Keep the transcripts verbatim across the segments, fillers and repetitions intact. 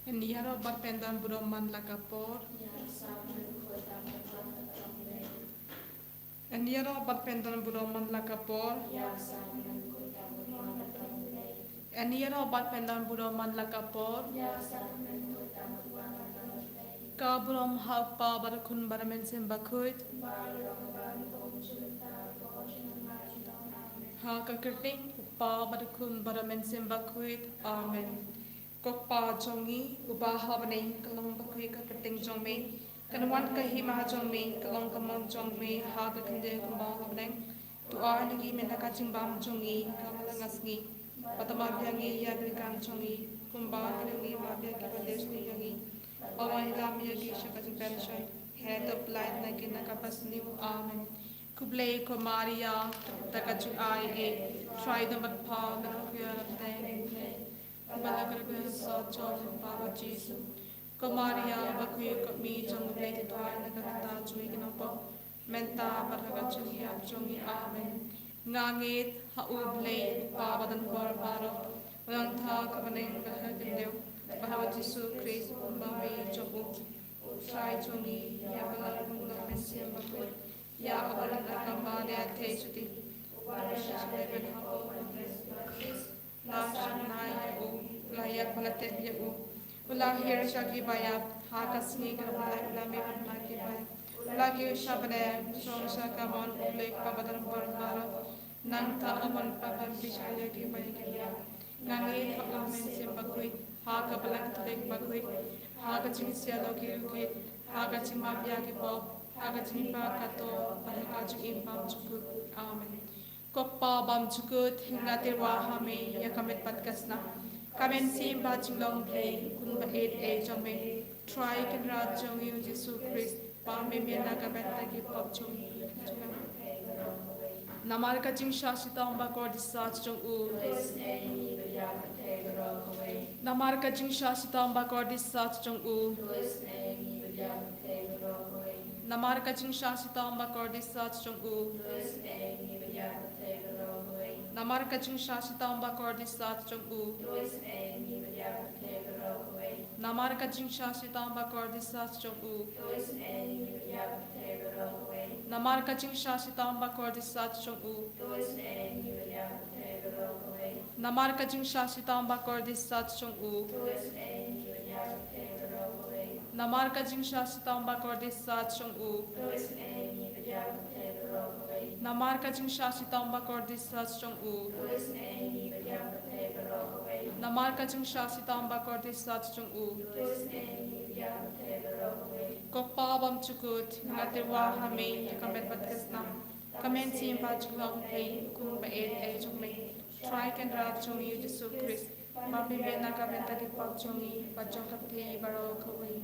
Yn ïaroh bad pyndon burom man la ka por. Yn ïaroh bad pyndon burom man la ka por. Yn ïaroh bad pyndon burom man la ka por. Ka burom ha u Kpa bad u Khun bad u Mynsiem Bakhuid. Ha ka kyrteng u Kpa bad u Khun bad u Mynsiem Bakhuid. Amen. Ko Kpa jong ngi uba ha bneng, ka long bakhuid ka kyrteng jong me. Kan wan ka hima jong me, ka long ka mon jong me ha ka khyndew kumba ha bneng. To ai ïa ngi mynta ka jingbam jong ngi ka la ka sngi. Bad to map ïa ngi ïa ki riewkam jong ngi kumba ngi ruh ngi map ïa kiba riewspah ïa ngi. Bad wat ïalam ïa ngi sha ka jingpynshoi, hynrei to pyllait na ki na ka basniew. Amen. Khublei ko Maria, da ka jingai, Trai don bad pha, me la kyrkhu ïa ka bneng, bad la kyrkhu ïa u sawjor jong u Kpa u Jisu. Ko Maria bakhuid, ko Kmie jong u Blei, to duwai na ka bynta jong ngi ki nongpop, mynta bad ha ka jingïap jong ngi. Amen. Nga ngeit ha u Blei u Kpa badonbor baroh, u nongthaw ha bneng bad ha khyndew, bad ha u Jisu Khrist u Nongpynïaid jong u, u Trai jong ngi, ïa ba la bun da u Mynsiem Bakhuid, ïa ba la kyrpang ïa ngi ha kti, u ba la shah lehbeiñ hapoh u Pontius Pilatus, la shah nai ïa u, la ïap bad la tep ïa u, u la hiar sha kiba ïap, ha ka sngi kaba lai u la mih na kiba ïap, u la kiew sha bneng, u shong sha ka mon u Blei u Kpa badonbor baroh. Nangta u mon u pynbishar ïa kiba ïeit. Nga ngeit ha u Mynsiem Bakhuid, ha ka Balang Katholik bakhuid, ha ka jingïasyllok ki riewkit, ha ka jingmap ïa ki pop, ha ka jingpynpaw katto, bad ha ka jingim bymjukut. Amen. Ko Kpa bymjukut, nga tyrwa ha me ïa ka met bad ka snam. Ka Mynsiem Bakhuid jong u Blei, u Khun ba ïeit ei jong me. Trai Kynrad jong ngi u Jisu Khrist, ba me mih na ka bynta ki pop jong ngi. Namar ka jingshah shitom bakordit sach jong u. Namar ka jingshah shitom bakordit sach jong u. Namar ka jingshah shitom bakordit sach jong u. Namar ka jingshah shitom bakordit sach jong u. Namar ka jingshah shitom bakordit sach jong u. Namar ka jingshah shitom bakordit sach jong u. Namar ka jingshah shitom bakordit sach jong u. Namar ka jingshah shitom bakordit sach jong u. Namar ka jingshah shitom bakordit sach jong u. Namar ka jingshah shitom bakordit sach jong u. Ko Kpa bymjukut, nga tyrwa ha me ïa ka met bad ka snam. Ka Mynsiem Bakhuid jong u Blei, u Khun ba ïeit ei jong me. Trai Kynrad jong ngi u Jisu Khrist, ba me mih na ka bynta ki pop jong ngi bad jong ka pyrthei baroh kawei.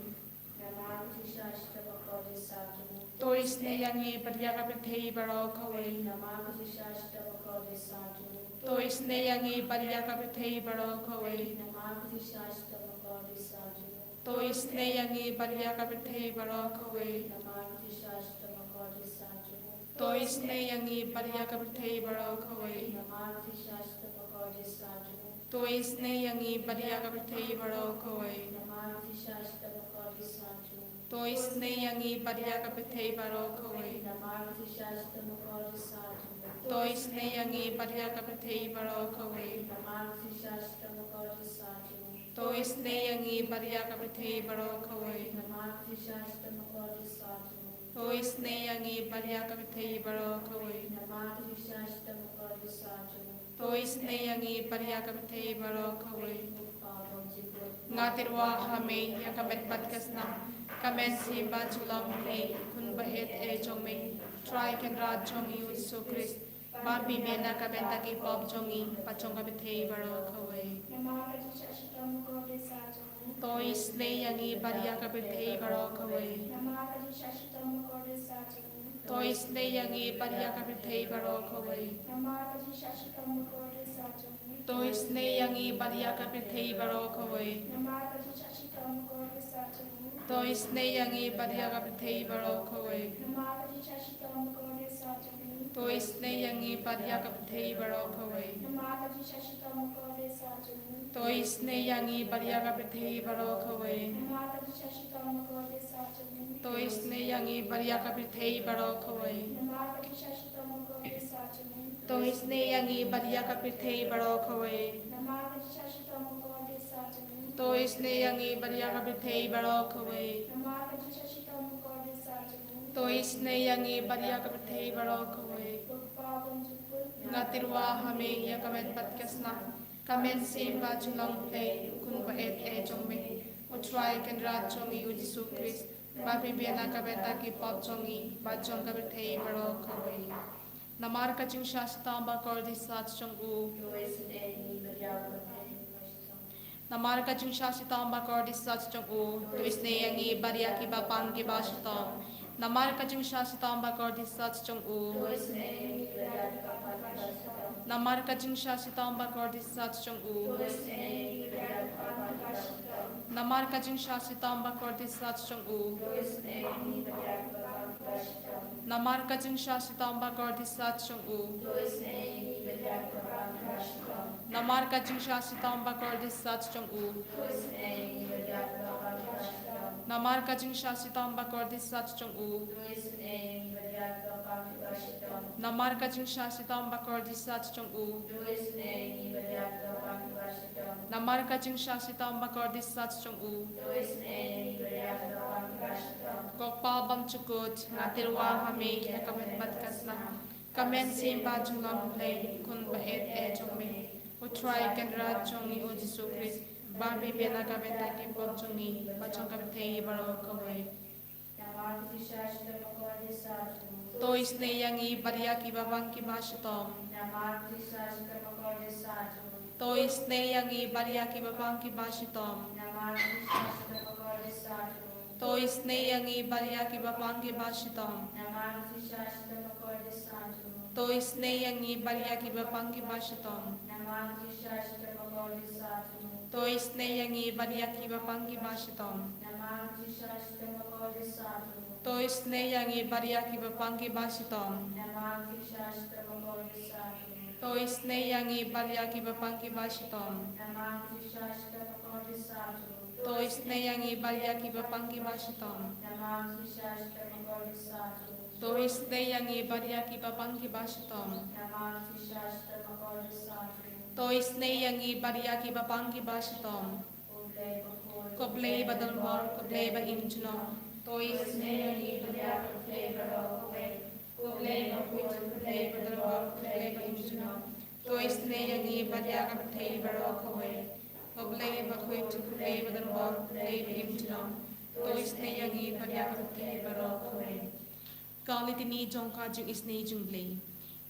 Namar ka jingshah shitom bakordit sach jong u. To isynei ïa ngi bad ïa ka pyrthei baroh kawei. Namar ka jingshah shitom bakordit sach jong u. To isynei ïa ngi bad ïa ka pyrthei baroh kawei. Namar ka jingshah shitom bakordit sah jong u. To isynei ïa ngi bad ïa ka pyrthei baroh kawei. Namar ka jingshah shitom bakordit sah jong u. To isynei ïa ngi bad ïa ka pyrthei baroh kawei. Namar ka jingshah shitom bakordit sah jong u. To isynei ïa ngi bad ïa ka pyrthei baroh kawei. Namar ka jingshah shitom bakordit sah jong u. To isynei ïa ngi bad ïa ka pyrthei baroh kawei. Namar ka jingshah shitom bakordit sah jong u. To isynei ïa ngi bad ïa ka pyrthei baroh kawei. Namar ka jingshah shitom bakordit sah jong u. To isynei ïa ngi bad ïa ka pyrthei baroh kawei. Namar ka jingshah shitom bakordit sah jong u. To isynei ïa ngi bad ïa ka pyrthei baroh kawei. Namar ka jingshah shitom bakordit sah jong u. To isynei ïa ngi bad ïa ka pyrthei baroh kawei. Nga tyrwa ha me ïa ka met bad ka snam. Ka Mynsiem Bakhuid jong u Blei, u Khun ba ïeit ei jong me. Trai Kynrad jong ngi u Jisu Khrist, ba me mih na ka bynta ki pop jong ngi bad jong ka pyrthei baroh kawei. Namar ka jingshah shitom bakordit sah jong u. To isynei ïa ngi bad ïa ka pyrthei baroh kawei. Namar ka jingshah shitom bakordit sah jong u. To isynei ïa ngi bad ïa ka pyrthei baroh kawei. Namar ka jingshah shitom bakordit sah jong u. To isynei ïa ngi bad ïa ka pyrthei baroh kawei. Namar ka jingshah shitom bakordit sah jong u. To isynei ïa ngi bad ïa ka pyrthei baroh kawei. Namar ka jingshah shitom bakordit sah jong u. To isynei ïa ngi bad ïa ka pyrthei baroh kawei. Namar ka jingshisha shitom bakordit sah jong u. To isynei ïa ngi bad ïa ka pyrthei baroh kawei. Namar ka jingshisha shitom bakordit sah jong u. To isynei ïa ngi bad ïa ka pyrthei baroh kawei. Namar ka jingshisha shitom bakordit sah jong u. To isynei ïa ngi bad ïa ka pyrthei baroh kawei. Namar ka jingshisha shitom bakordit sah jong u. To isynei ïa ngi bad ïa ka pyrthei baroh kawei. Namar ka jingshisha shitom bakordit sah jong u. To isynei ïa ngi bad ïa ka pyrthei baroh kawei. Ko Kpa bymjukut. Nga tyrwa ha me ïa ka met bad ka snam. Ka mynsiem bajngi long Blei, u Khun ba-et eh jong me. U Trai Kynrad jong ngi u Jisu Khrist. Ba pynbiang na ka bynta ki pop jong ngi bad jong ka pyrthei baroh kawei. Namar ka jingshisha shitom bakordit sah jong u. Namar ka jingshisha shitom bakordit sah jong u. To isynei ïa ngi bad ïa kiba pang kiba shitom. Namar ka jingshisha shitom bakordit sah jong u. Namar ka jingshisha shitom bakordit sah jong u. Namar ka jingshisha shitom bakordit sah jong u. Namar ka jingshisha shitom bakordit sah jong u. Namar ka jingshisha shitom bakordit sah jong u. Namar ka jingshisha shitom bakordit sah jong u. Namar ka jingshisha shitom bakordit sah jong u. Namar ka jingshisha shitom bakordit sah jong u. Ko Kpa bymjukut, nga tyrwa ha me ïa ka met bad ka snam. Ka mynsiem bajngi long Blei, u Khun ba-et eh jong me. U Trai Kynrad jong ngi u Jisu Khrist. Ba pynbiang na ka bynta ki pop jong ngi bad jong ka pyrthei baroh kawei. To isynei ïa ngi bad ïa kiba pang kiba shitom. To isynei ïa ngi bad ïa kiba pang kiba shitom. To isynei ïa ngi bad ïa kiba pang kiba shitom. To isynei ïa ngi bad ïa kiba pang kiba shitom. To isynei ïa ngi bad ïa kiba pang kiba shitom. To isynei ïa ngi bad ïa kiba pang kiba shitom. To isynei ïa ngi bad ïa kiba pang kiba shitom. To isynei ïa ngi bad ïa kiba pang kiba shitom. To isynei ïa ngi bad ïa kiba pang kiba shitom. To isynei ïa ngi bad ïa kiba pang kiba shitom. Ko Blei ba donbor, ko Blei ba im junom. To isynei ïa ngi bad ïa ka pyrthei baroh kawei. Ko Blei bakhuid, ko Blei ba donbor, ko Blei ba im junom. To isynei ïa ngi bad ïa ka pyrthei baroh kawei. Ko Blei bakhuid, ko Blei ba donbor, ko Blei ba im junom. To isynei ïa ngi bad ïa ka pyrthei baroh kawei. Ka Litini jong ka jingisynei jong U Blei.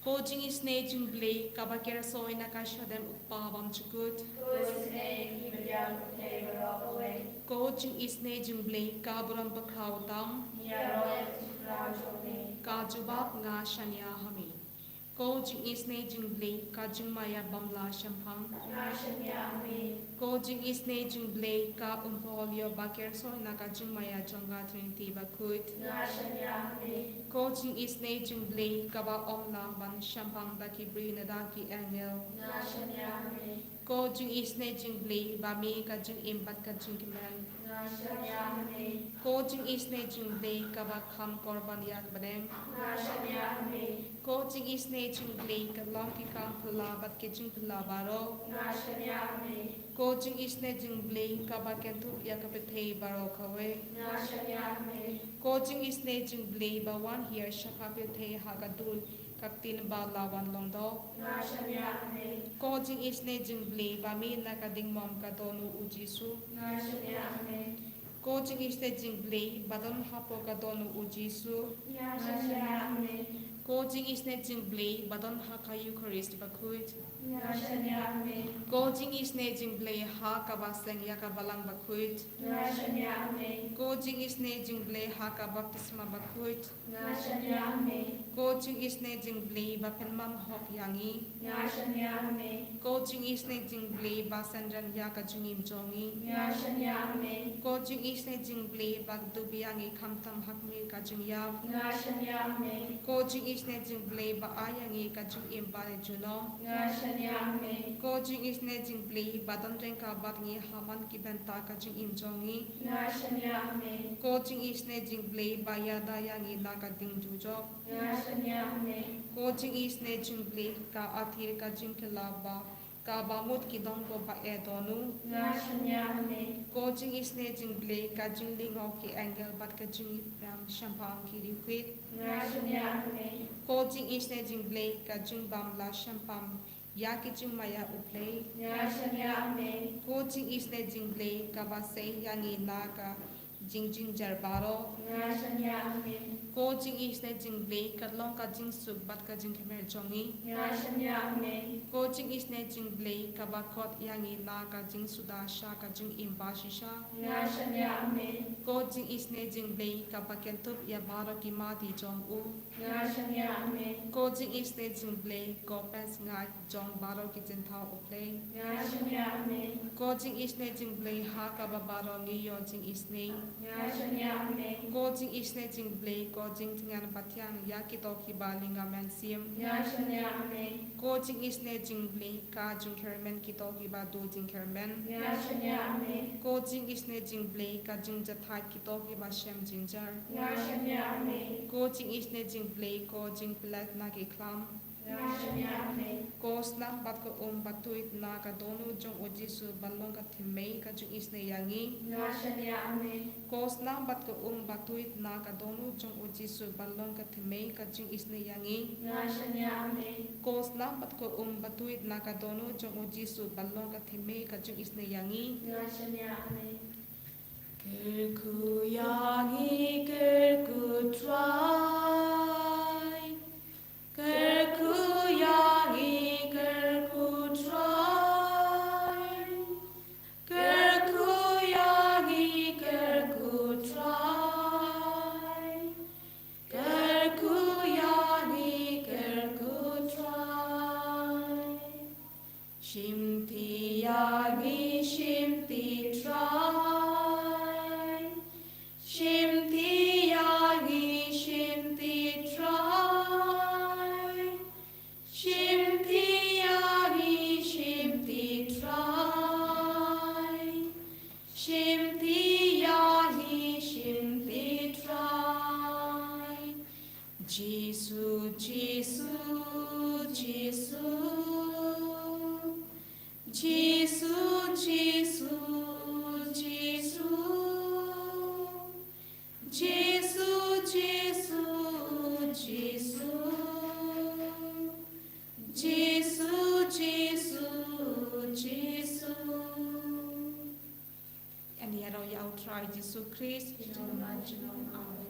Ko jingisynei jong U Blei, kaba kyrshoi na ka shadem U Kpa bymjukut. Ko jingisynei jong U Blei, ka burom bakhraw tam. Ka jubab, nga shaniah ha me. Ko jingisynei jong U Blei, ka jingmaïa bym lah shemphang. Ko jingisynei jong U Blei, ka umphol ïoh ba kyrshoi na ka jingmaïa jong ka Trinity bakhuid. Ko jingisynei jong U Blei, kaba ym lah ban shemphang da ki briew ne da ki angel. Ko jingisynei jong U Blei, ba mih ka jingim bad ka jingkmen. Ko jingisynei jong U Blei, kaba kham kor ban ïa ka bneng. Ko jingisynei jong U Blei, ka long ki kam phylla bad ki jingphylla baroh. Ko jingisynei jong U Blei, kaba kynthup ïa ka pyrthei baroh kawei. Ko jingisynei jong U Blei, ba wan hiar sha ka pyrthei ha ka dur ka ktien ba la wan long doh. Ko jingisynei jong U Blei, ba mih na ka diengmom ka dohnud U Jisu. Ko jingisynei jong U Blei, ba don hapoh ka dohnud U Jisu. Ko jingisynei jong U Blei, ba don ha ka Eukharist bakhuid. Ko jingisynei jong U Blei, ha kaba seng ïa ka balang bakhuid. Ko jingisynei jong U Blei, ha ka baptisma bakhuid. Ko jingisynei jong U Blei, ba pynmong hok ïa ngi. Ko jingisynei jong U Blei, ba synran ïa ka jingim jong ngi. Ko jingisynei jong U Blei, ba kdup ïa ngi khamtam ha khmih ka jingïap. Ko jing Isynei jingblei ba ai ïa ngi ka jingim ba la junom. Nga shaniah ha me. Ko jingisynei jingblei ba don ryngkat bad ngi ha man ki bynta ka jingim jong ngi. Nga shaniah ha me. Ko jingisynei jingblei ba ïada ïa ngi na ka ding jujok. Nga shaniah ha me. Ko jingisynei jingblei ka athir ka jingkylla ba kaba mut ki dong ko ba e donu. Nga shaniah ha me. Ko jingisynei jingblei ka jinglyngngoh ki angel bad ka jingim shemphang ki riewkit. Nga shaniah ha me. Ko jingisynei jingblei ka jingbam la shemphang ïa ki jingmaïa U Blei. Nga shaniah ha me. Ko jingisynei jingblei kaba sei ïa ngi na ka jingjynjar baroh. Nga shaniah ha me. Ko jingisynei jingblei ka long ka jingsuk bad ka jingkmen jong ngi. Nga shaniah ha me. Ko jingisynei jingblei kaba khot ïa ngi na ka jingsuda sha ka jingim ba shisha. Nga shaniah ha me. Ko jingisynei jingblei kaba kynthup ïa baroh ki mati jong u. Nga shaniah ha me. Ko jingisynei jingblei ko pynsngaid jong baroh ki jingthaw U Blei. Nga shaniah ha me. Ko jingisynei jingblei ha kaba baroh ngi ïoh jingisynei. Nga shaniah ha me. Ko jingisynei jingblei ko jingtngen ba thiang ïa kito kiba lynga mynsiem. Nga shaniah ha me. Ko jingisynei jingblei ka jingkyrmen kito kiba duh jingkyrmen. Nga shaniah ha me. Ko jingisynei jingblei ka jingjahthait kito kiba shem jynjar. Nga shaniah ha me. Ko jingisynei jingblei ko jingpyllait na ki khlam. Nga shaniah ha me. Ko snam bad ko um ba tuid na ka dohnud jong U Jisu ban long ka thymmei ka jingisynei ïa ngi. Nga shaniah ha me. Ko snam bad ko um ba tuid na ka dohnud jong U Jisu ban long ka thymmei ka jingisynei ïa ngi. Nga shaniah ha me. Ko snam bad ko um ba tuid na ka dohnud jong U Jisu ban long ka thymmei ka jingisynei ïa ngi. Nga shaniah ha me. Kyrkhu ïa ngi, kyrkhu Trai. Kyrkhu ïa ngi, kyrkhu Trai. Kyrkhu ïa ngi, kyrkhu Trai. Kyrkhu ïa ngi, kyrkhu Trai. Shimti ïa ngi, shimti Trai. Shimti ïa ngi, shimti Trai. Shimti ïa ngi, shimti Trai. Shimti ïa ngi, shimti Trai. Jisu, Jisu, Jisu. Jisu, Jisu, Jisu. Jisu, Jisu, Jisu. Jisu, Jisu, Jisu. Ngi ïaroh ïa U Trai Jisu Khrist. Amen.